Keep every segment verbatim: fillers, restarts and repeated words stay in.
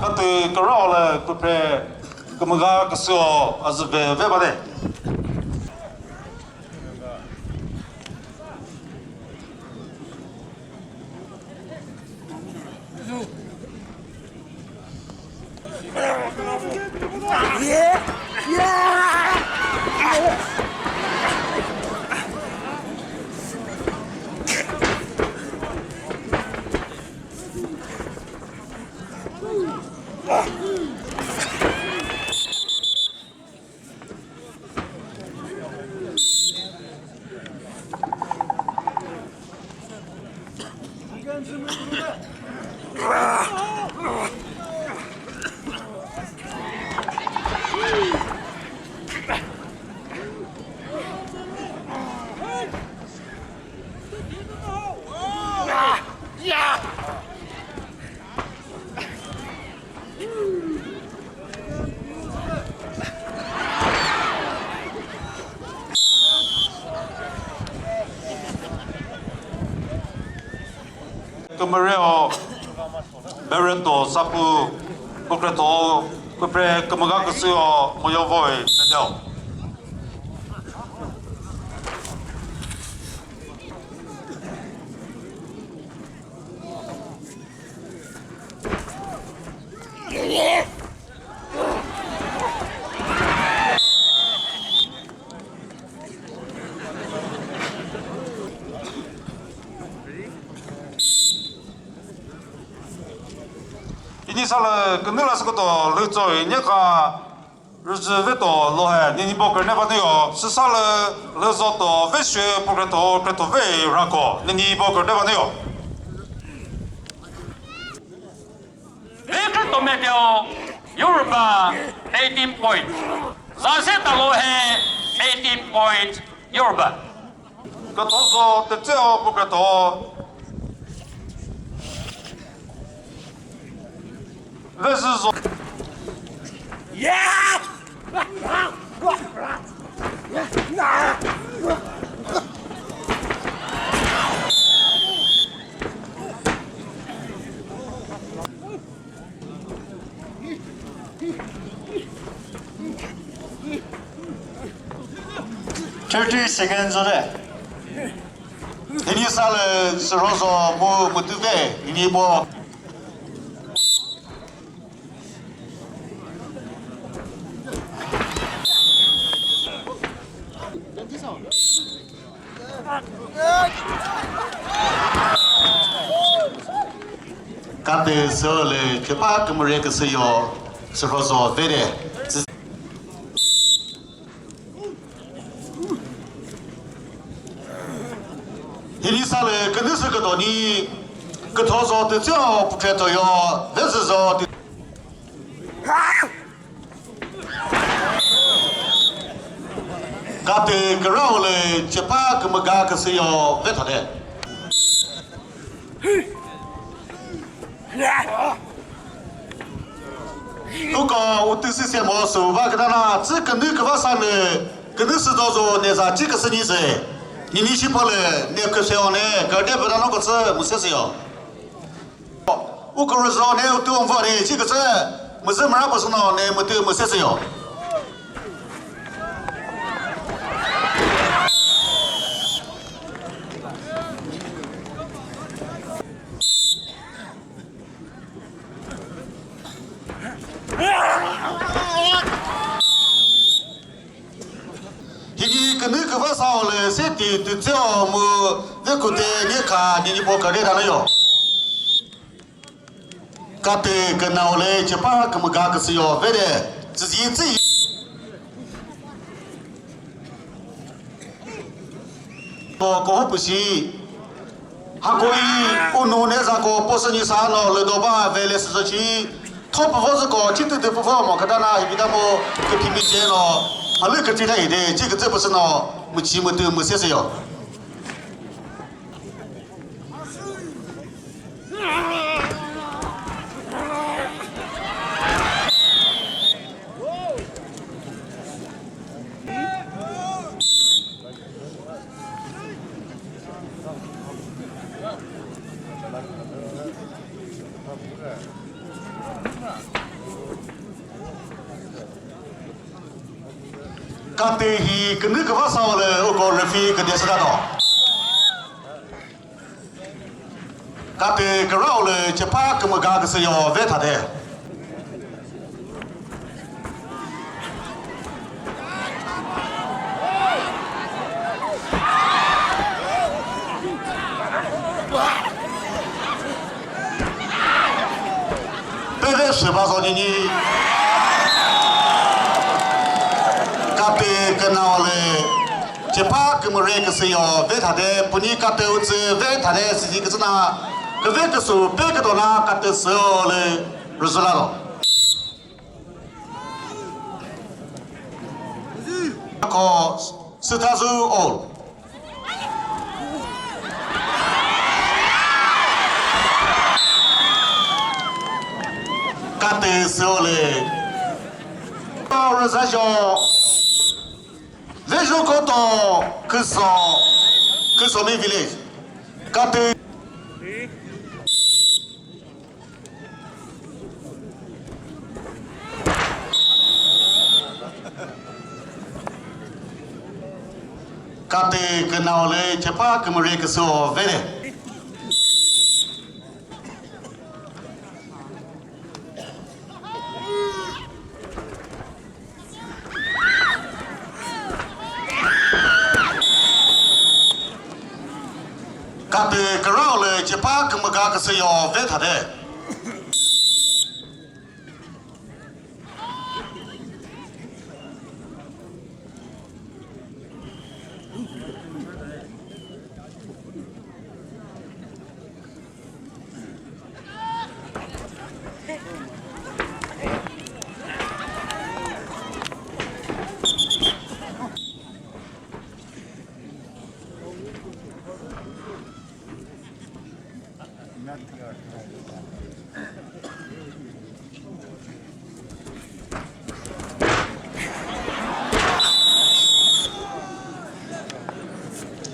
Katü kürao lü küpre kümüga küsüo azü ve ve bade. Kümüreo, Bereto, Sapu, Pukreto, Kupre, Kümüga Küsüo, Moyovoi, Medeo. Ini sala kenela sekoto lütsoi nyeka. Rüzü veto lohe nini bo kürne vanüyo, süsa lü lüzoto veshwe pukreto kreto ve rako nini bo kürne vanüyo. Ve kreto Medeo, Yoruba, eighteen point. Zazeta lohe, eighteen point, Yoruba. Küthozo tetseo pukreto. Vezi zo. Thirty seconds ore. Ini sale serozo mu mutuve ini bo. Kate sole chepa kümüre küsüyo sürhozo vede. Hini sale künüsü küdoni küthozo tütsüo pukre toyo vezi zo tü- Kate kürao le chepa kümüga küsüyo vethade. Uko utüsü se mo su va küdana tsü künü küva sa le künü sü dozo ne za chi küsü ni se. Nini shi pole ne küsüyo ne kade bada no kütsü müsesüyo. Ukuruzho ne utu umvori chikütsü müzü mra püsüno ne mütü müsesüyo. Hini künü küva sao le se ti tütseo mu ve kute nye kha nini po kare dana yo. Kate künao le chepa kümüga küsüyo vede tsüzi tsü. Ko koho püsi. Akoi unu ne zako posü ni sa no lüdo ba vele süzüchi. Thopüvo züko chitütü püvo mo khatana hibita mo küphimi che no. Alü kütita hide chi kütü püsü no. Müchi mütü müsesü yo. Kate hi künü küva sa le uko referee küde sü ta do. Kate kürao le chepa kümüga küsü yo ve thade. Peve sheba zo nini. Kate künao le. Chepa kümüre küsü yo ve thade puni kate utsü ve thade sisi küsü na küve küsü pe küdo na kate sü le rüzü la lo. Ko sütha zü ol. Kate sü o le. Rüzü jo. Vejo koto küso, Küsomi village. Kate. Kate künao le chepa kümüre küso vede. Kate kürao le chepa kümüga küsü yo ve thade.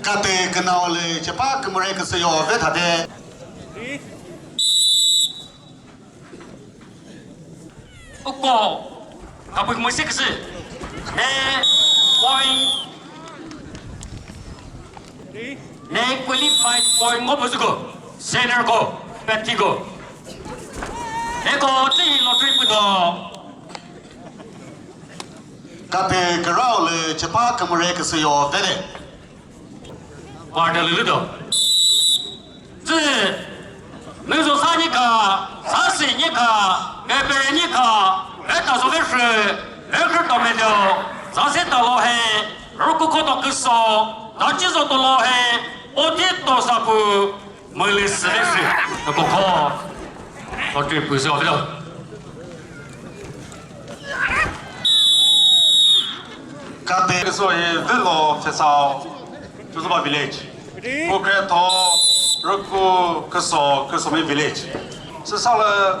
Kate künao le chepa kümüre küsü yo ve thade. Uko, kapü kümüse küsü. Ne point. Ne qualified point ngo püsüko. Senior ko, petty ko. Ne ko tsi lottery püdo. Kate kürao le chepa kümüre küsü yo vede. Parda lülü do. Zü, nüzo sa nyika, sa si nyika, mepere nyika, eta zo ve shü, ve khrü to medo, za se ta lo he, rüku kho to küso, ta chi zo to lo he, oti to sa pü, müli sü ve shü, ko kho, to tü pü zo ve do. Kate so hi velo fesao. Chozuba village. Pukre tho rüku küso Küsomi village. Süsa le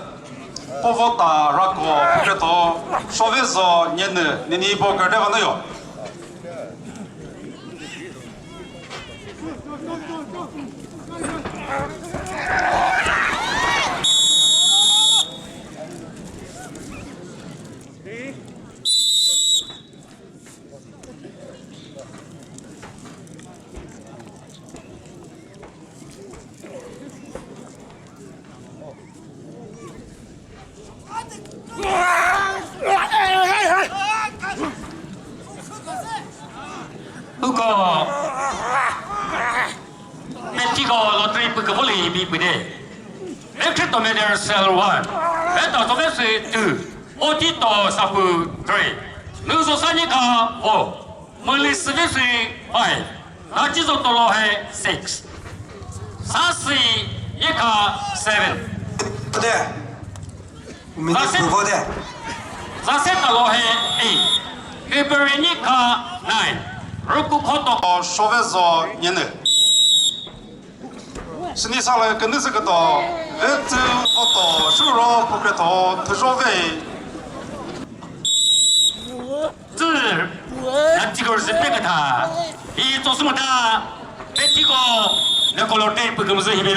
povo ta rako pukre tho shove zo nyenü nini po kürde va no yo. Uko. Metigo lottery pü kavuli mi pü de. Electric to meter cell one. Eta to mesi two. Oti to sapu three. Nuzo sani ka four. Muli sivisi five. Nachizo tolo he six. Sasi yikha seven. Pute. Minute Zasen. Kuvo de. Zasen na lo he eight. February yikha nine. Ruku khoto. Shove zo nyene. Sini sala künü sü küto. Vetü oto shuro pukreto thüzho ve. Tsü, na tiko rüzü pekütha. Hi tsosü mütha, pe tiko, ne kolor te pükümüzü hibi.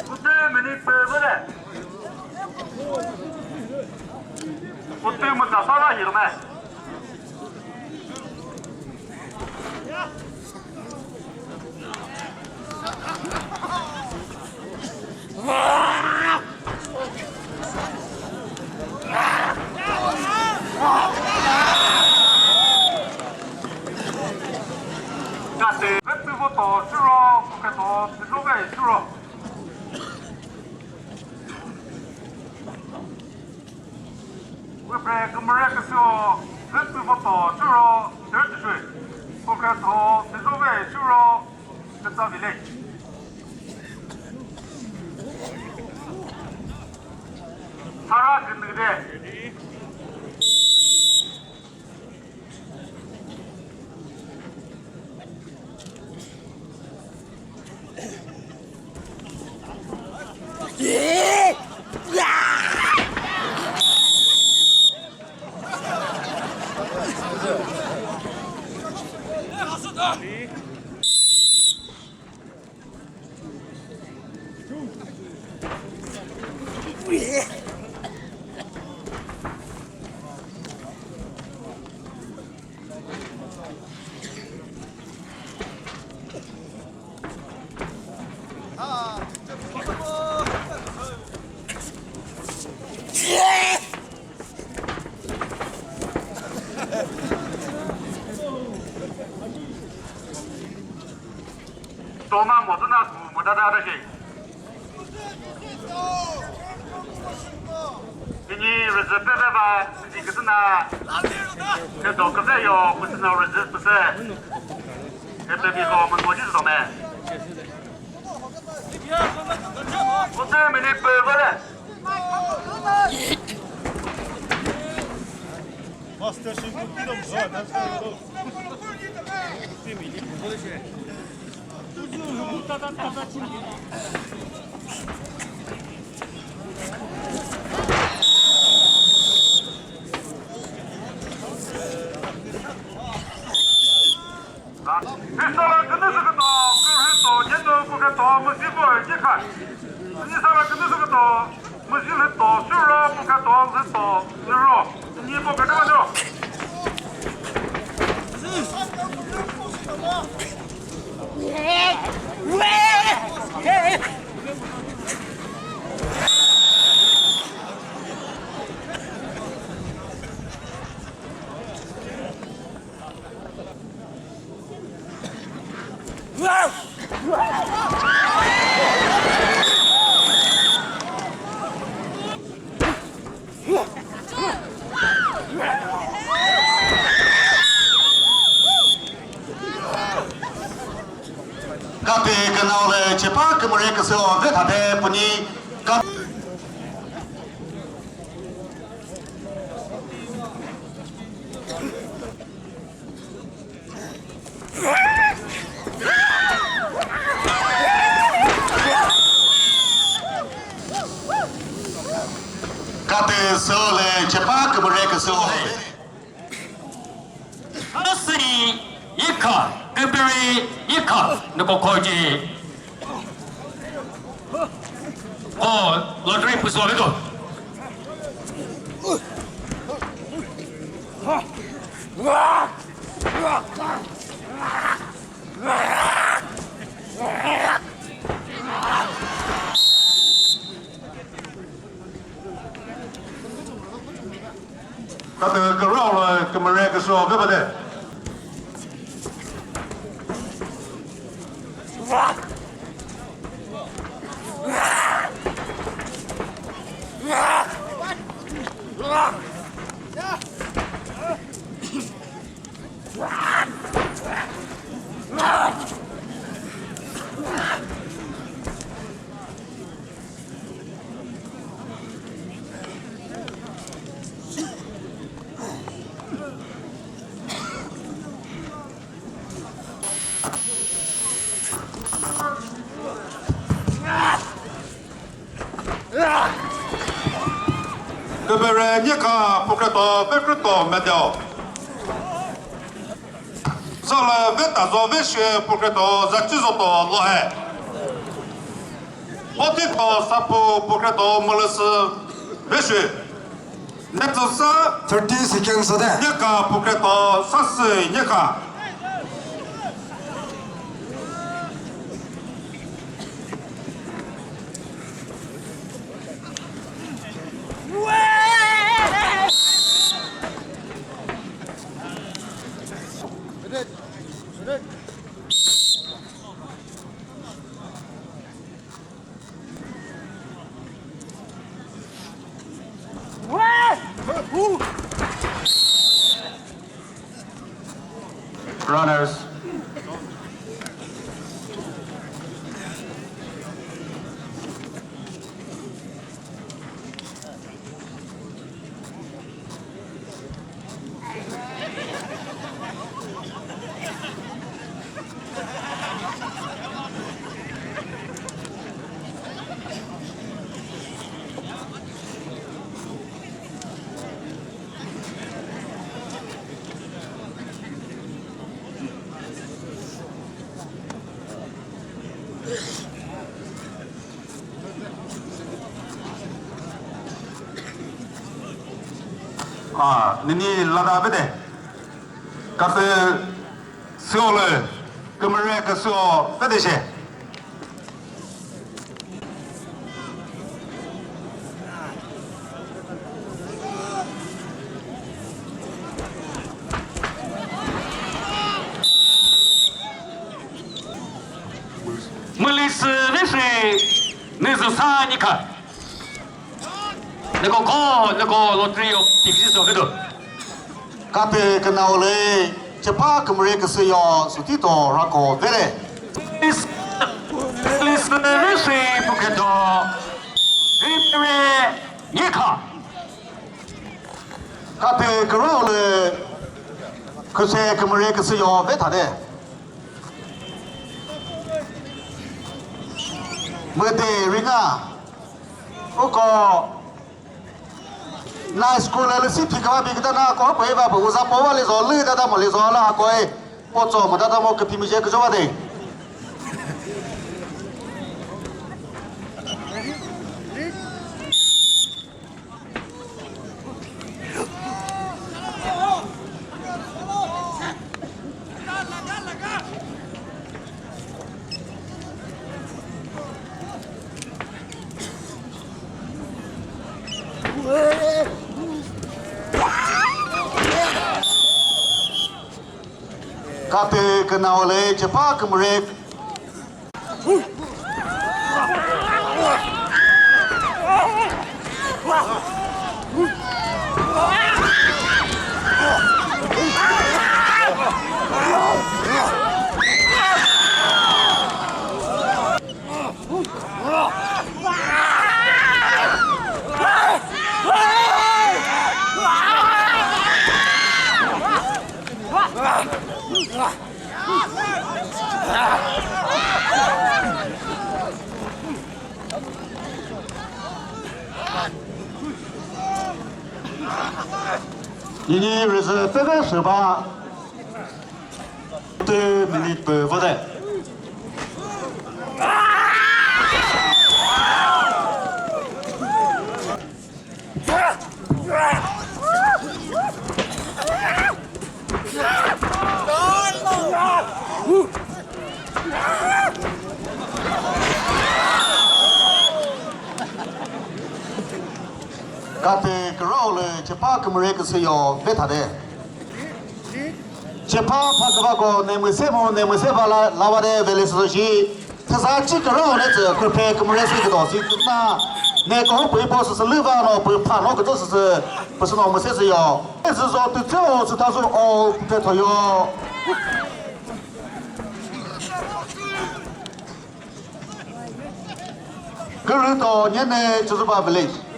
Kutü mini püvüle. Kutü müta sala hirme. Kate, vetu voto, suro, kuketo, suro ve, suro. Wepre kümüre küsüo, vetu voto, suro, sürtüsü. Kuketo, suro ve, suro, küta village. Sara kündüde. Toma mo tuna ku mo da da da shi. Ini reserve pe pe ba, ini küsü na. Ke do küsü yo, küsü na reserve küsü. Ke pe bi ko mo mo ji zo me. Küsü mi ni pe ba le. Master Shinko Kingdom. Kristala künüsü küto, kürhüto, nyeto, kükreto, müsiko, yikha. Nisala künüsü küto, müsi lhüto, suro, kükreto, lhüto, lüro. Nyi po kükre ba lüro. Kapi künao lü chepa kümüre küsüo ve thade puni ka- Kate sole chepa kümüre küsüo. Kha, Kümüre Nyikha, nüko khoji. Ko, lottery püsüwa veto. Kha tü kürao lü kümüre küsüo kübade. Kümüre Nyikha pukreto pekreto medal. Zalü veta zo veshwe pukreto zachi zoto lohe. Potito sapu pukreto mülüsü veshwe. Netsüsa thirty seconds ade. Nyikha pukreto sasü Nyikha. Runners. A, nini lada bede. Kha tü süo lü, kümüre küsüo bede she. Mülüsü veshwe, nüzü sa Nyikha. Nüko kho, nüko lottery of division of veto. Kha tü künao lü, chepha kümüre küsüyo, sütito rako vere. Mülüsü veshwe pukreto, Kümüre Nyikha. Kha tü kürao lü, küse kümüre küsüyo vethade. Müde ringa. Uko na school lü si phiküva biküta na ko pei va bu uza po va lizo lü dada mo lizo la ko e. Po tso mo dada mo küphi mi je küjo va de. Kha tü künao lü chepha kümüre. Yini rüzü pete shüba. Minute pü vote. Kate kürao lü chepa kümüre küsü yo ve thade. Chepa pha kübako ne müse mu ne müse ba la, la va de veli sü shi. Thüsa chi kürao ne tsü kürphe kümüre sü küdo si küna. Ne ko pü po sü sü lü va no pü pha no küdo sü sü pü sü no müse sü yo. Ne sü zo tü tsü o sü ta sü o phe tho yo. Kürüto nyene Chozuba village.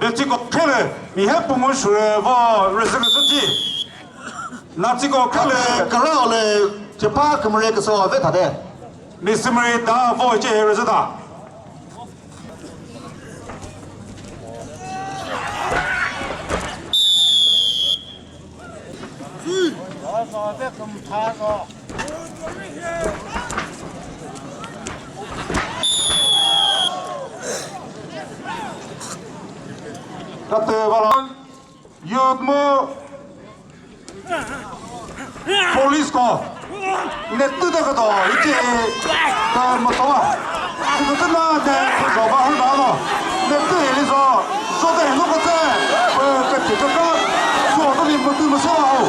Betsiko khele, mi he pumu shure vo resilience ti. Natsiko khele. Kürao lü chepa kümüre küsü ve thade. Misimri da vo che rezeta. Kate vala. Youth mu police ko ne tüta küdo hice ta mütoma. Tüta tüna ne püzho ba hü na no. Ne tü hili zo, zo de hino ko tse, pü kati kaka, zo de ni mütü müsü wa ho.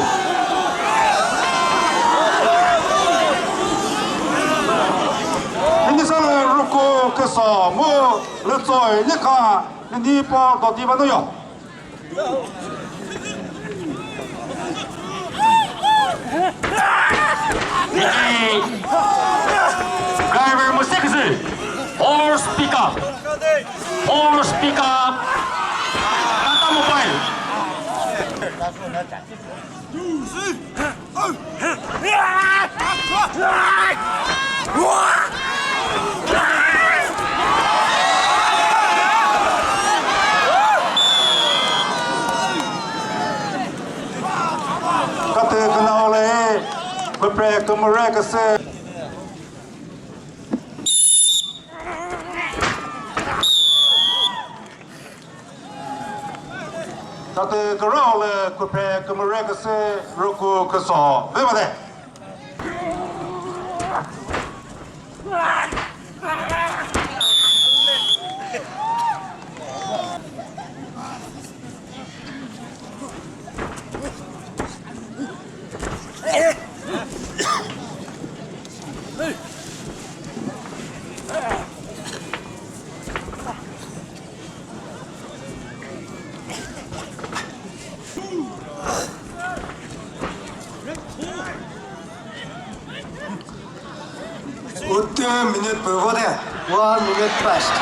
Hini sa le ruku küso mu lütsoi ne ka, hini po do di ba no yo. Driver mu six. Horse pickup. Horse pickup. Tata Mobile. Kate künao le, kükre kümüre küsü. Tate kürao lü küphe kümüre küsü rüku küso ve bade. Two minute pü vode. One minute past.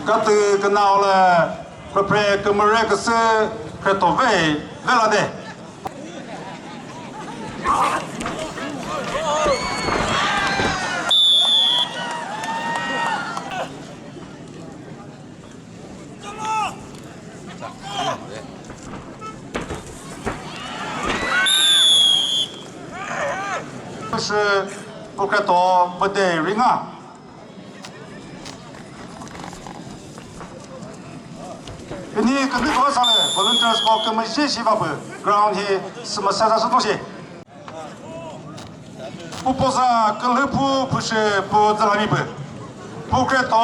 Katü künao lü küpre kümüre küsü kretove velade. Shi pukreto bade ringa. Ini kami ko sale volunteers ko kami shi shi ba bu ground hi semasa sa su shi. Pu poza külü phu phu shi pu zalami pü. Pu kre to,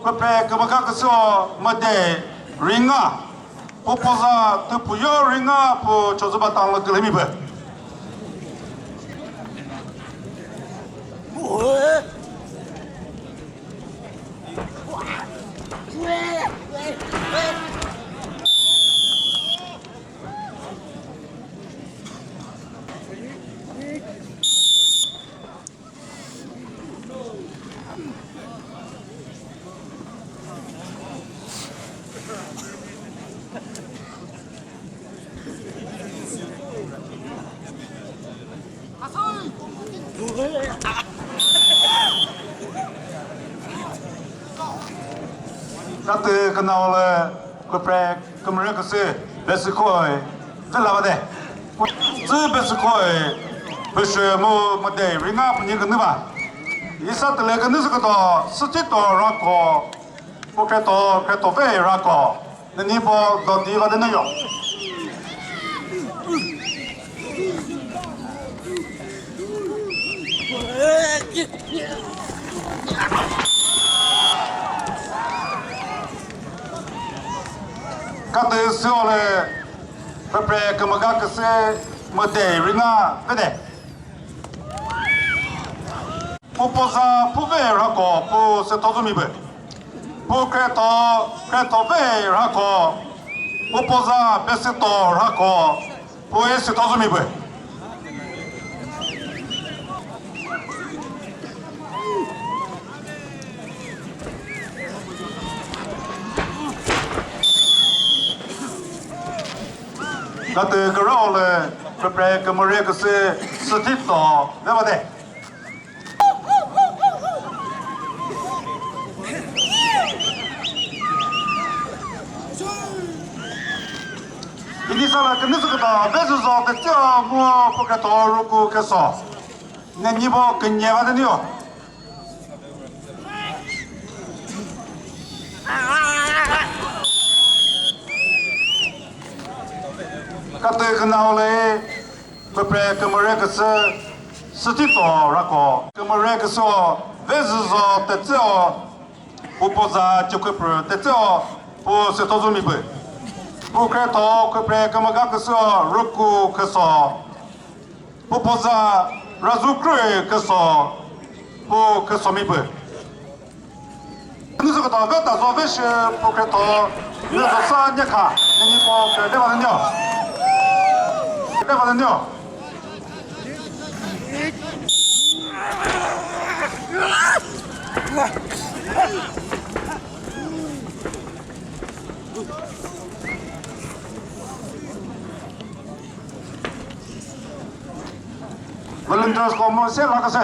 pu pre kümüka küsü o müde ringa. Pu poza tüpü yo ringa pu chozuba tanglo külümi pü. Katü künao lü küpre kümüre küsü besükhoe zü lavade. Zü besükhoe püsü mu müde ringa pünyi künü ba. Isa tüle künü sü küto, sütito rako, pu kreto, kreto ve rako. Nini po dodi vade nüyo. Katü sü ole, pepre kümüga küsü müde ringa vede. Pu poza pu ve rako, pu se tozumi be. Pu kreto, kreto ve rako. Pu poza be se to rako. Pu e se tozumi be. Katü kürao lü pepre kümüre küsü sütito ve vade. Ini sala künüzü küta, vezü zo, tetseo mu pukre to ruku küso. Ne nibo künye va de nio. Katü künao lü, pepre kümüre küsü, sütito rako. Kümüre küsü, vezü zo, tetseo, pu poza, chüküprü, tetseo, pu se tozumi pü. Pu kreto, küpre kümüga küsü, ruku küso. Pu poza razu krü küso, pu küsomi pü. Nüzü küta veta zo ve shi pu kreto, nüzü sa nyekha, nini po kre deva nyo. Deva nyo. Volunteers ko mo se la ka se.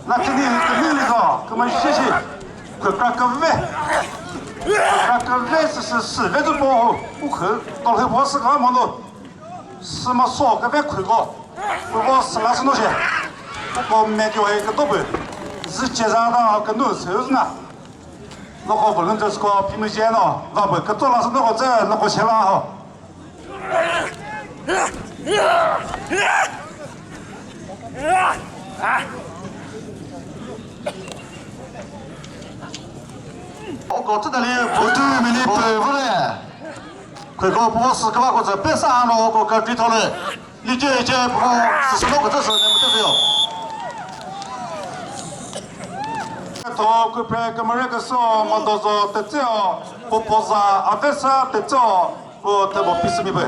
Na chini kümüli zo, kümüli shi shi. Kükra küve. Kükra küve sü sü sü ve tu po hu. U khü, to lhü po sü ka mo no. Sü ma so küve khü ko. Ku po sü la sü no she. Ku po me kyo he kü to bu. Zü che za da kü nu sü na. Noko volunteers ko phi müzhe no, va bü kütso la sü noko tsü noko she la ho. Oko tsü dali, pu tü mini pü vü le. Khüko pu sü küva ko tsü pesa no oko ka tritho le. Li che che pu sü sü no ko tsü sü ne mu tsü yo. To küpre kümüre küso ma dozo tetseo, pu poza avesa tetseo, pu tebo pisü mi be.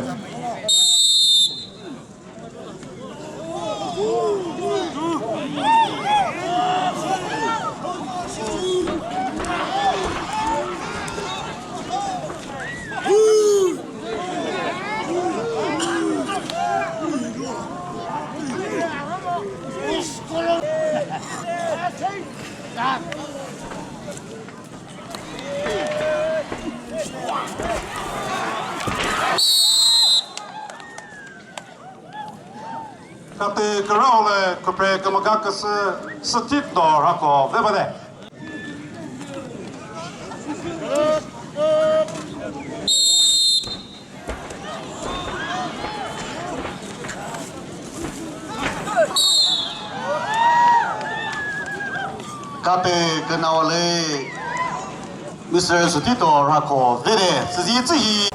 Katü kürao lü küpre kümüga küsü sütito rako ve bade. Katü künao lü Mister Sutito rako vede, süzi tsühi.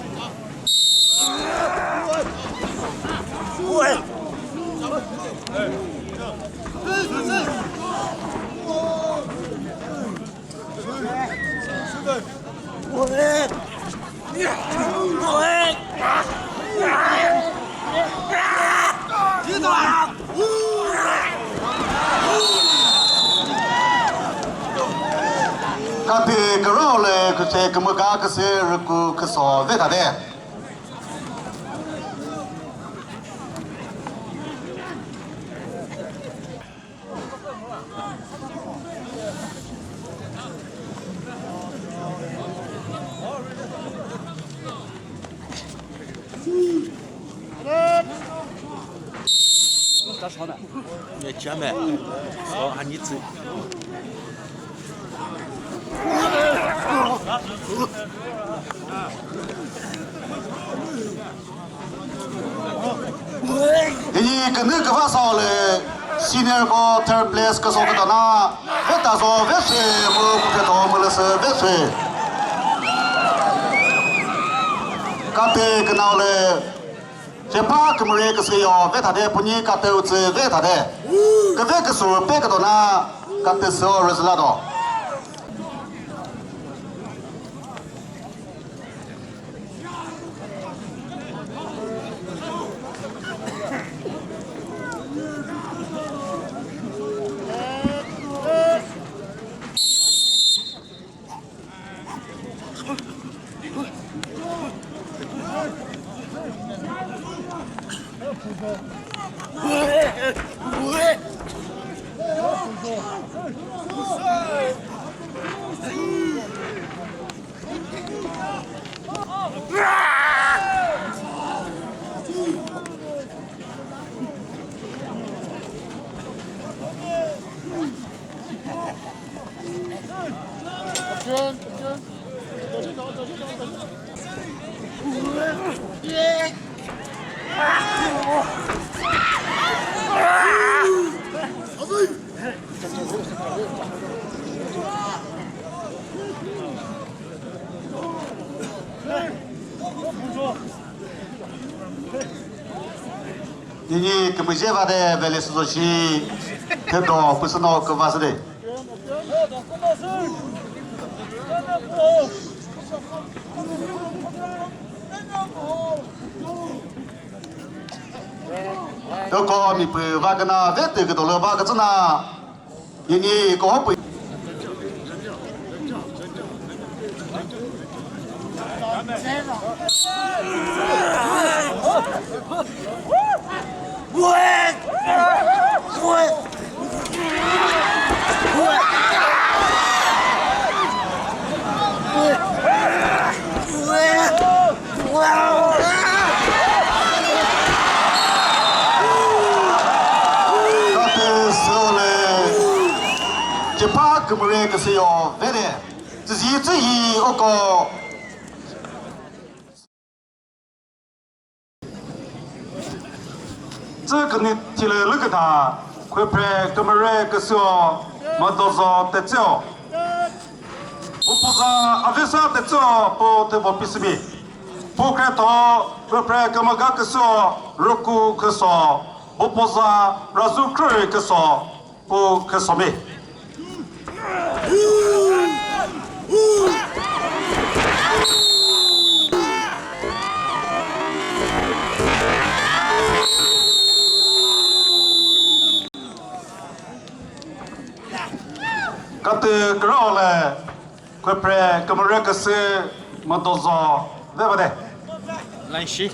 Katü kürao lü küse kümüga küse rüku küso ve thade. Chame. So, hanitsu. Ini künü küva sa le senior ko third place küso kütona. Veta so vese mu küto mu lese vese. Kate künau le. Chepa kümüre küsüyo vethade puni kateu tsü vethade. Küve küsü pe kütona katesü result do. Nini kümüzhe vade vele süzo shi thüdo püsüno küva süde. Yoko mi pü va küna ve tü küdo lü va kütsü na. Yini ko hopui. Kate sole, chepa kümüre küsüyo vede, tsüzi tsühi oko. Tsü künyi thilü lükütha, khwepre kümüre küsüo, müdozo tetseo. Upuza avisa tetseo po tevo pisimi. Pukretho, khwepre kümüga küsüo, rüku küsüo. Upuza razu krü küsüo. Pu küsomi. Katü kürole. Khwepre kümüre küsü müdozo vevade. Line shi.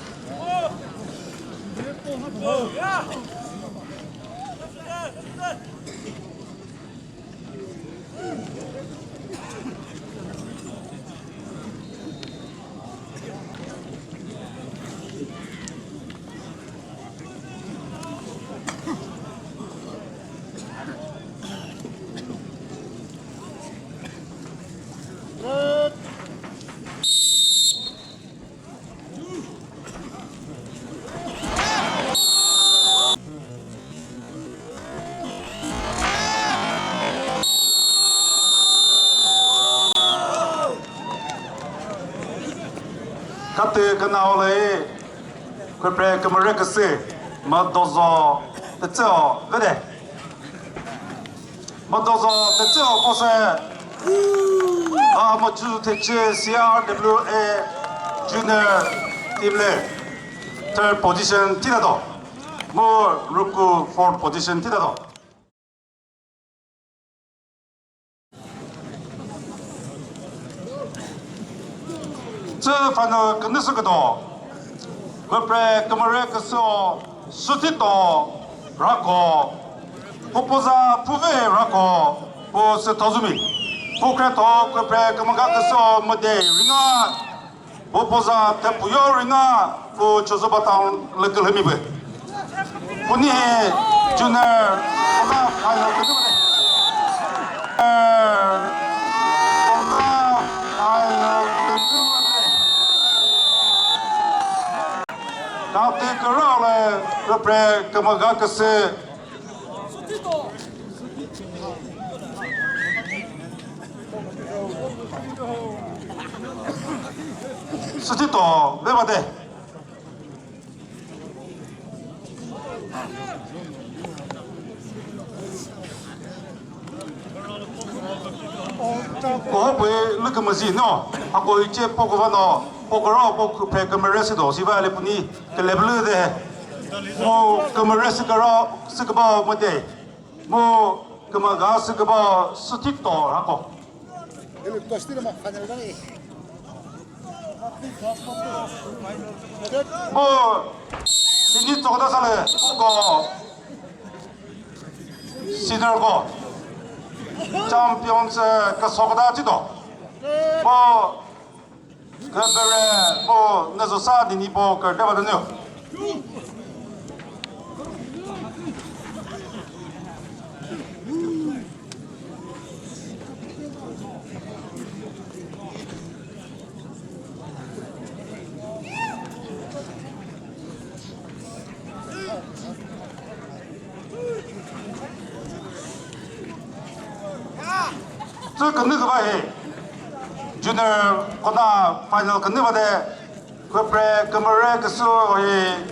Katü künao lü, khwepre kümüre küsü, müdozo tetseo vede. Müdozo tetseo pose, a, Mücü Thechü C R W A Junior Team lü third position thita do. Mu rüku fourth position thita do. Tsü final künüsü küdo. Khwepre kümüre küsüo süthito rako. Pupuza phuve rako. Pu sü thozumi. Pukretho khwepre kümüga küsüo müde ringa. Pupuza thepuyo ringa. Pu Chozuba Town lü külhümi pü. Puni hi junior kona final künü mate. Kona final künü mate. Kati kürale rüpre kümüga küsü. Sütito, bebate. Ko pui lükümüzhi no, ako iche poko vano, pokoro, pokuphe kümüre sido, siva le puni, keleblü de. Mo kümüre sikaro, sikaba mate. Mo kümüga sikaba sütito rako. Mo sini tsokda sale, ko. Senior ko. Champions, eh, ka sokda chito. Mo Kebere mo nezo sa dini po kerde ba dünüyo. Tsü künü küba hi. Junior kona final künü bade. Küpre kümüre küsü hi.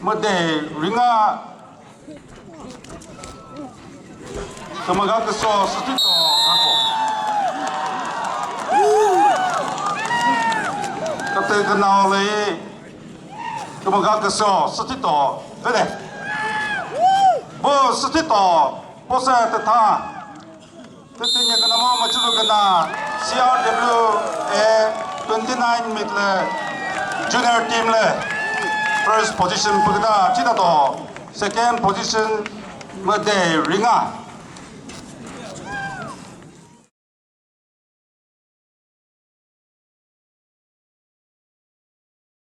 Müde ringa. Kümüga küsü sütito kako. Katü künao lü kümüga küsü sütito. Vede. Bu sütito. Pose tütha. Tütü nyakünamo müchüdu küna C R W A twenty nine mid lü junior team lü first position püküta chitato, second position müde ringa.